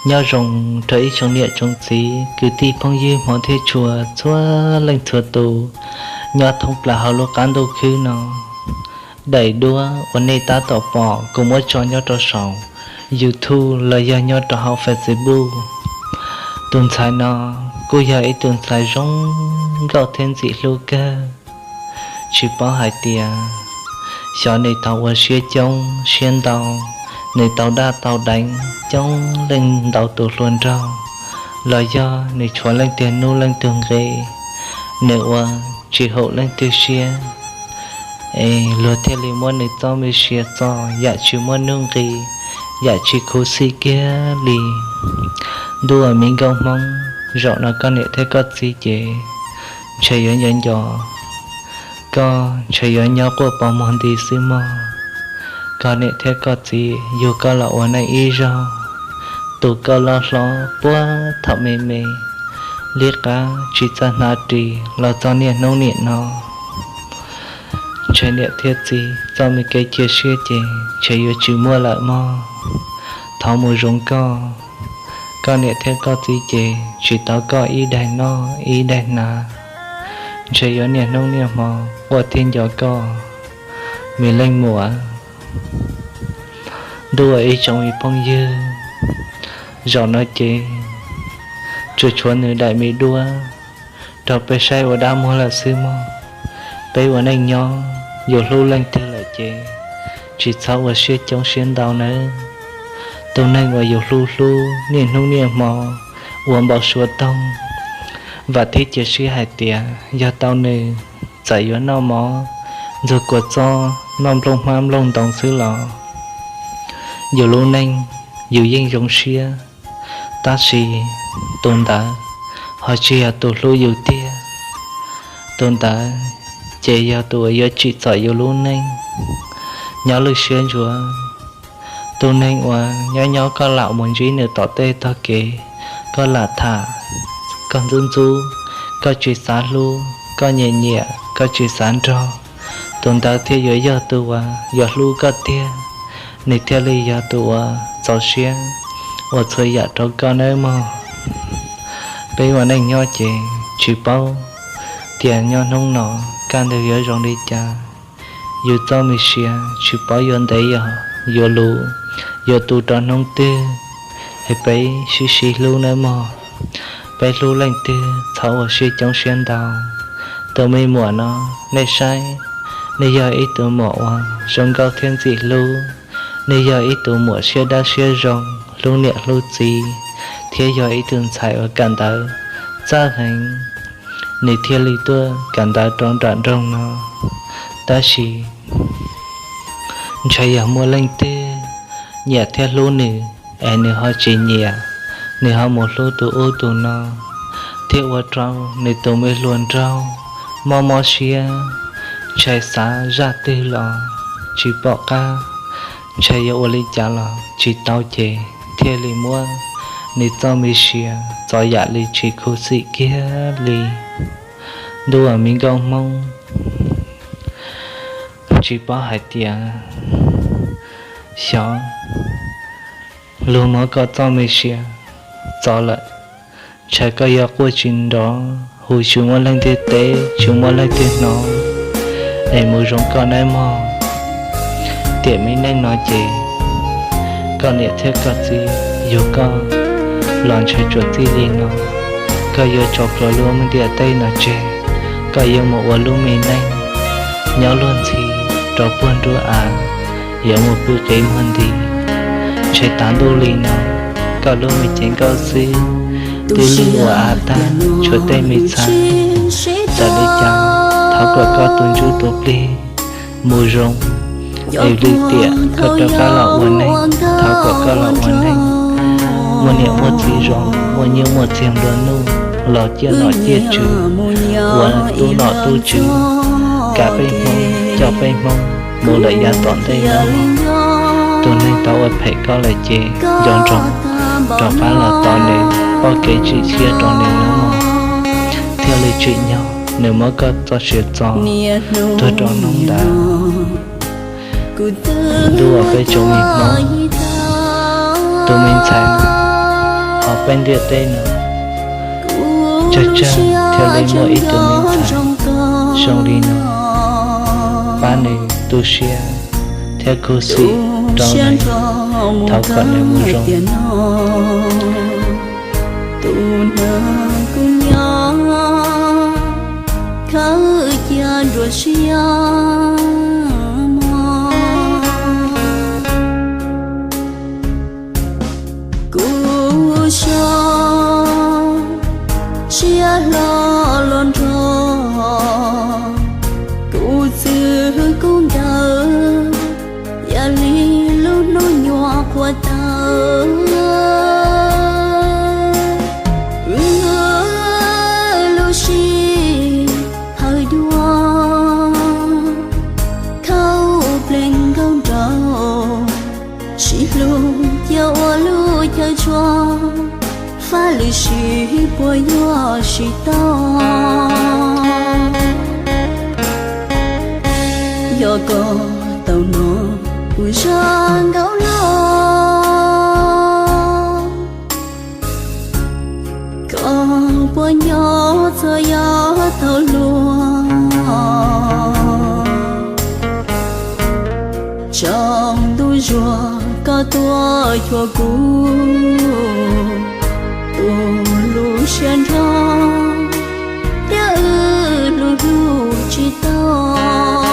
Nyob zoo rau ib tsoom niam tsoom txiv kwv tij phooj ywg hmov thiab tshua txhua leej txhua tus nyob thoob plaws hauv lub qab ntuj khwb no. Daim duab uas nej tab tom pom kuv muab tso nyob rau saum YouTube los yog nyob rau hauv Facebook, tus ntxhais no kuj yog ib tug ntxhais zoo nkauj thiab ntxim hlub kawg. Tsis paub hais tias xyov nws tau ua siab coob siab ntau, nws tau daj tau deev coob leej ntau tus hluas nraug, los yog nws tshuav leej twg hnub leej twg nqi, nws ua tsis haum leej twg siab, es luag thiaj li muab nws txoj me sia txo yam tsis muaj hnub nqi, yam tsis khuv xim kiag li. Ntuj aw, me nkauj Hmoob, zaum no koj niam thiab koj txiv ces ntshe yuav nco nco koj, ntshe yuav nyob quaj pos muag nti xwb mog. Koj niam thiab koj txiv yug koj los ua neej ib zaug, tu koj loj hlob puag thaum me me, liab qab tsis txawj hnav ris los txog niaj hnub niam no. Ntshe niam thiab txiv txoj me kev cia siab ces ntshe yuav tsis muaj lawm mog. Thov mus zoo koj, koj niam thiab koj txiv ces tsis tau koj ib daim noj ib daim hnav, ntshe yuav niaj hnub niaj hmo quaj thiab nco koj, me leej muam. Ntuj aw, ib tsoom me phooj ywg, zaum no ces tsuas tshuav nws daim me duab rau peb saib ua dab muag lawm xwb mog. Peb ua neej nyob yus hlub leej twg lawm ces tsis txhob ua siab coob siab ntau nawb. Tus neeg uas yus hlub hlub niaj hnub niaj hmo ua npau suav toog, vam thiab cia siab hais tias yog tau nws, txawm yuav noj mov ntxuag kua txob, noj nplooj hmab nplooj ntoo xwb los yus lub neej yus yeej zoo siab. Tab sis tus ntawd ho tsis yog tus hlub yus tiag. Tus ntawd ces yog tus uas yuav tsim txom yus lub neej. Nyob lwj siab ntsuav, tus neeg uas nyob nyob koj lam mus ntsib nws tom tej tog kev, koj lam tham, koj ntxub ntxub, koj tsis xav hlub, koj nyiam nyiam, koj tsis xav nrog, tus ntawd thiaj yuav yog tus uas yuav hlub koj tiag, nws thiaj li yog tus uas txaus siab ua txhua yam rau koj nawb mog. Peb ua neej nyob ces tsis paub tias nyob hnub no kaj ntug yuav zoo li cas. Yus txoj me sia tsis paub yuav ntev yog yuav luv, yuav tu rau hnub twg, es peb sib sib hlub nawb mog. Peb hlub leej twg txhob ua siab coob siab ntau. Tus me muam no, nej saib, nej yog ib tug muam uas zoo nkauj thiab ntxim hlub, nej yog ib tug muam siab dawb siab zoo, hlub niam hlub txiv, thiab yog ib tug ntxhais uas kawm ntawv txawj heev, nws thiaj li tuaj kawm ntawv rau nram nroog no. Tab sis ntshe yog muaj leej twg nyiam thiab hlub nws, es nws ho tsis nyiam, nws ho mus hlub tus ub tus no, thiaj ua rau nws tus me hluas nraug mob mob siab, ntshai xav zaj twg los tsis pom qab, ntshai yuav ua li cas los tsis tau ces thiaj li muab nws txoj me sia txo yam li tsis khuv xim kiag li. Ntuj aw, me nkauj Hmoob, tsis paub hais tias xyov luag muab koj txoj me sia txo lawm, ntshai koj yuav quaj tsis nrov, hu tsis muaj leej twg teb, tsis muaj leej twg hnov, es mus zoo koj nawb mog. Tiam me neej no ces koj niam thiab koj txiv yug koj los ntshai tsuas txij li no, koj yuav tso plhuav lub me ntiaj teb no tseg, koj yuav mus ua lub me neej nyob luag ntxhi rau puag nruab av, yuav mus pw qiv muag nti. Ntshai tav ntuj li no, koj lub me cev nkauj xwb twb lig ua av tag tshuav tej me txha. Txawm li cas thov kom koj tus ntsuj tus plig mus zoo, es lwm tiam koj rov qab los ua neej, thov kom koj los ua neej muaj niam muaj txiv zoo, muaj nyiaj muaj txiag nplua nuj, los ciaj nom ciaj tswv, ua tub nom tub tswv, kav peb Hmoob, coj peb Hmoob mus lawm yav tom ntej nawb mog. Tus neeg tau ua phem koj lawm ces nco ntsoov rov qab los tos nws, pom kev tsim siab rau nws nawb mog, thiaj li tsim nyog nws muab koj txoj sia txo tuag rau hnub ntawd. Ntuj aw, peb tsoom me Hmoob, tus me ntxhais peb ntiaj teb no, tsawg tsawg thiaj li muaj ib tug me ntxhais zoo li no, pab nws tu siab thiab khuv xim rau nws, thov kom nws mus zoo. Tus neeg kuv nyob khawb cia nruab siab mog. Kuv so siab hlo los nrog kuv txwv kuv nkawm, yam li lub hnub nyuam qhuav tawm. Wb lub sij hawm dua, khaub plees nkauj nraug, sib hlub cia ua lub chaw tshua, faj lwm sij puas yuav sib tau. Yog koj tau hnov kuv zaj nkauj loj, koj puas nco txog yav thaum hluas? Tsaus ntuj zuag koj tuaj cuag kuv, tu lub siab nrho, thiab wb hlub hlub tsis tau.